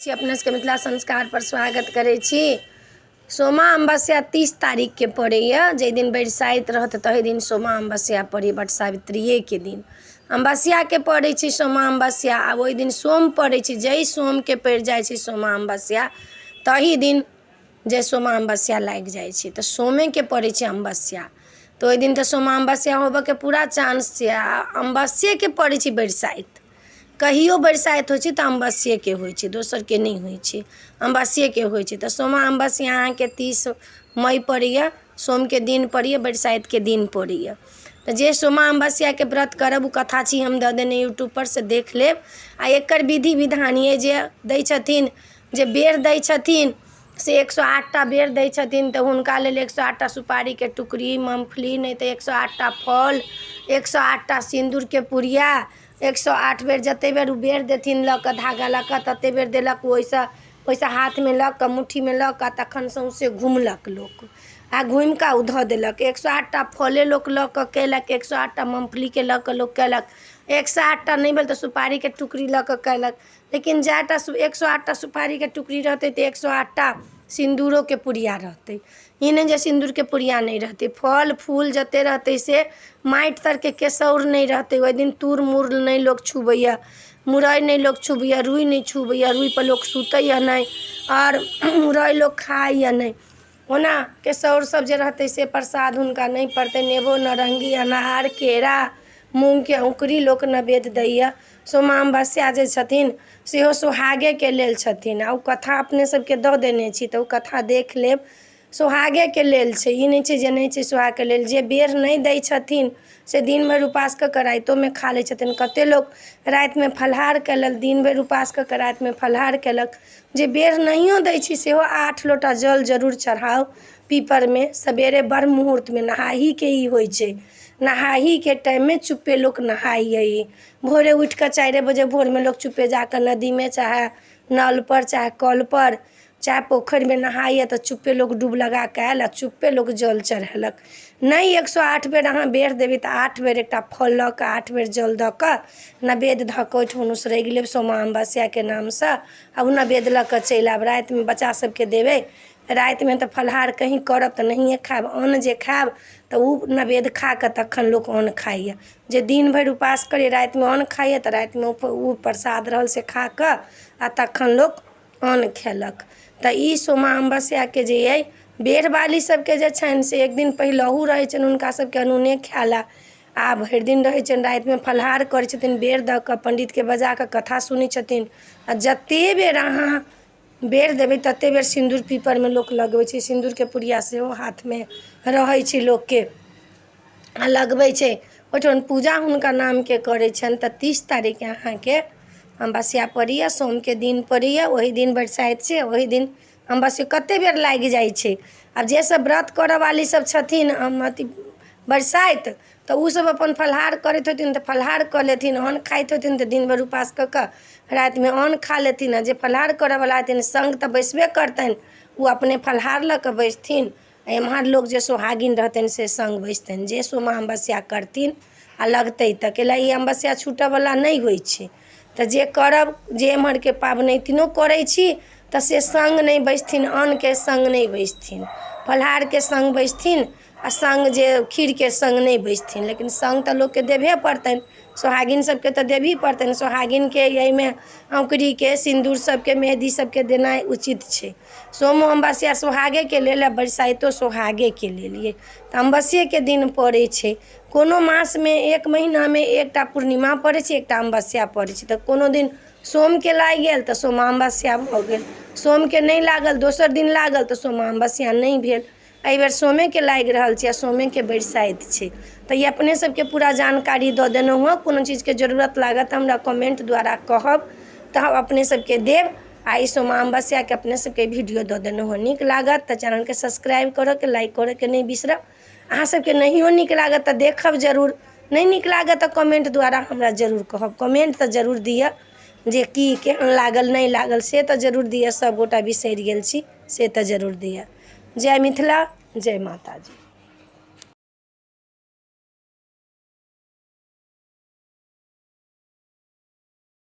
छी अपने सबके मिथिला संस्कारपर स्वागत करै छी। सोमा अमावस्या 30 तारीखके पड़ैए। जाहि दिन बरसाइत रहत ताहि दिन सोमा अमावस्या पड़ैए, वट सावित्रिएके दिन अमावस्याके पड़ै छै सोमा अमावस्या। आ ओहि दिन सोम पड़ै छै, जाहि सोमके पड़ि जाइ छै सोमा अमावस्या ताहि दिन जे सोमा अमावस्या लागि जाइ छै। तऽ सोमेके पड़ै छै अमावस्या, तऽ ओहि दिन तऽ सोमा अमावस्या होबऽके पूरा चांस छै। आ अमावस्येके पड़ै छै बरसाइत। कहियो बरसाइत होइ छै तऽ अमावस्येके होइ छै, दोसरके नहि होइ छै, अमावस्येके होइ छै। तऽ सोमा अमावस्या अहाँके 30 मई पड़ैए, सोमके दिन पड़ैए, बरसाइतके दिन पड़ैए। तऽ जे सोमा अमावस्याके व्रत करब, ओ कथा छी हम दऽ देने यूट्यूबपर से देख लेब। आ एकर विधि विधान यऽ जे दै छथिन, जे बेर दै छथिन से 108टा बेर दै छथिन, तऽ हुनका लेल 108टा सुपारीके टुकड़ी, मूँगफली, नहि तऽ 108टा फल, 108टा सिन्दूरके पुड़िया, 108 बेर जतेक बेर ओ बेर देथिन लऽ कऽ, धागा लऽ कऽ ततेक बेर देलक। ओहिसँ हाथमे लऽ कऽ, मुट्ठीमे लऽ कऽ तखन सौँसे घुमलक लोक आ घुमि कऽ ओ धऽ देलक। 108टा फले लोक लऽ कऽ कयलक, 108टा मूँगफलीके लऽ कऽ लोक कयलक, 108टा नहि भेल तऽ सुपारीके टुकड़ी लऽ कऽ कयलक। लेकिन जएटा 108टा सुपारीके टुकड़ी रहतै तऽ 108टा सिन्दूरोके पुड़िया रहतै। ई नहि जे सिन्दूरके पुड़िया नहि रहतै। फल फूल जतेक रहतै से माटि तरके केसौर नहि रहतै। ओहि दिन तूर मूर नहि लोक छुबैए, मुरइ नहि लोक छुबैए, रुइ नहि छुबैए, रुइपर लोक सुतैए नहि आओर मुरइ लोक खाइए नहि। ओना केसौर सब जे रहतै से प्रसाद हुनका नहि पड़तै। नेबो, नारङ्गी, अनार, केरा, मूँगके औङ्कुरी लोक नवेद दैए। सोमा अमावस्या जे छथिन सेहो सोहागेके लेल छथिन। आ ओ कथा अपने सबके दऽ देने छी, तऽ ओ कथा देख लेब। सोहागेके लेल छै, ई नहि छै जे नहि छै सोहागके लेल। जे बेर नहि दै छथिन से दिन भरि उपास कऽ कऽ रातिओमे खा लै छथिन। कतेक लोक रातिमे फलाहार कयलक, दिन भरि उपास कऽ कऽ रातिमे फलाहार कयलक। जे बेर नहिओ दै छी सेहो 8 लोटा जल जरूर चढ़ाउ पीपरमे। सवेरे ब्रह्म मुहूर्तमे नहाहीके ई होइ छै, नहाहीके टाइममे चुप्पे लोक नहाइए। ई भोरे उठि कऽ 4 बजे भोरमे लोक चुप्पे जा कऽ नदीमे, चाहे नलपर, चाहे कलपर, चाहे पोखरिमे नहाइए, तऽ चुप्पे लोक डूब लगा कऽ आयल आ चुप्पे लोक जल चढ़ेलक। नहि 108 बेर अहाँ बेर देबै तऽ 8 बेर एकटा फल लऽ कऽ 8 बेर जल दऽ कऽ नवेद धऽ कऽ ओहिठाम उसरगि लेब सोमा अमावस्याके नामसँ आ ओ नवेद लऽ कऽ चलि आयब। रातिमे बच्चा सभके देबै। रातिमे तऽ फलाहार कहीँ करब तऽ नहिए खायब, अन्न जे खायब तऽ ओ नवेद खा कऽ तखन लोक अन्न खाइए। जे दिन भरि उपास करैए, रातिमे अन्न खाइए, तऽ रातिमे ओ प्रसाद रहल से खा कऽ आ तखन लोक अन्न खेलक। तऽ ई सोमा अमावस्याके जे अइ, बेरबाली सभके जे छनि से एक दिन पहिलहु रहै छनि हुनका सभके अनूने खाय लए आ भरि दिन रहै छनि, रातिमे फलाहार करै छथिन, बेर दऽ कऽ पण्डितके बजा कऽ कथा सुनै छथिन। आ जतेक बेर अहाँ बेर देबै ततेक बेर सिन्दूर पीपरमे लोक लगबै छै। सिन्दूरके पुड़िया सेहो हाथमे रहै छै लोकके आ लगबै छै, ओहिठाम पूजा हुनका नामके करै छनि। तऽ 30 तारीखके अहाँके अमावस्या पड़ैए, सोमके दिन पड़ैए, ओही दिन बरसाइत छै, ओही दिन अमावस्या कतेक बेर लागि जाइ छै। आब जेसभ व्रत करयवाली सभ छथिन अथी बरसाइत, तऽ ओसभ अपन फलाहार करैत हेथिन तऽ फलाहार कऽ लेथिन, अन्न खाइत हेथिन तऽ दिन भरि उपास कऽ कऽ रातिमे अन्न खा लेथिन। आ जे फलाहार करयवला हेथिन, सङ्ग तऽ बैसबे करतनि, ओ अपने फलाहार लऽ कऽ बैसथिन आ एम्हर लोक जे सोहागिन रहतनि से सङ्ग बैसतनि, जे सोमा अमावस्या करथिन आ लगतै। तऽ कैला ई अमावस्या छूटयवला नहि होइ छै। तऽ जे करब, जे एम्हरके पाबनैतिनो करै छी तऽ से सङ्ग नहि बैसथिन, अन्नके सङ्ग नहि बैसथिन, फलाहारके सङ्ग बैसथिन आ सङ्ग जे खीरके सङ्ग नहि बैसथिन। लेकिन सङ्ग तऽ लोकके देबहे पड़तनि, सोहागिन सबके तऽ देबही पड़तनि। सोहागिनके एहिमे औँकरीके सिन्दूर सबके मेहदी सबके देनाइ उचित छै। सोमो अमावस्या सोहागेके लेल आ बरसाइतो सोहागेके लेल अइ। तऽ अमावस्येके दिन पड़ै छै। कोनो मासमे एक महीनामे एकटा पूर्णिमा पड़ै छै, एकटा अमावस्या पड़ै छै। तऽ कोनो दिन सोमके लागि गेल तऽ सोमा अमावस्या भऽ गेल, सोमके नहि लागल दोसर दिन लागल तऽ सोमा अमावस्या नहि भेल। एहिबेर सोमेके लागि रहल छै आ सोमेके बरसाइत छै। तऽ ई अपने सबके पूरा जानकारी दऽ देलहुँ हँ। कोनो चीजके जरूरत लागत तऽ हमरा कमेन्ट द्वारा कहब तऽ हम अपने सबके देब। आ ई सोमा अमावस्याके अपने सबके वीडियो दऽ देलहुँ हँ। नीक लागत तऽ चैनलके सब्सक्राइब करऽके, लाइक करऽके नहि बिसरब। अहाँ सबके नहियो नीक लागत तऽ देखब जरूर, नहि नीक लागत तऽ कमेन्ट द्वारा हमरा जरूर कहब। कमेन्ट तऽ जरूर दिअ जे की केहन लागल, नहि लागल से तऽ जरूर दिअ। सब गोटा बिसरि गेल छी से तऽ जरूर दिअ। जय मिथिला, जय माताजी।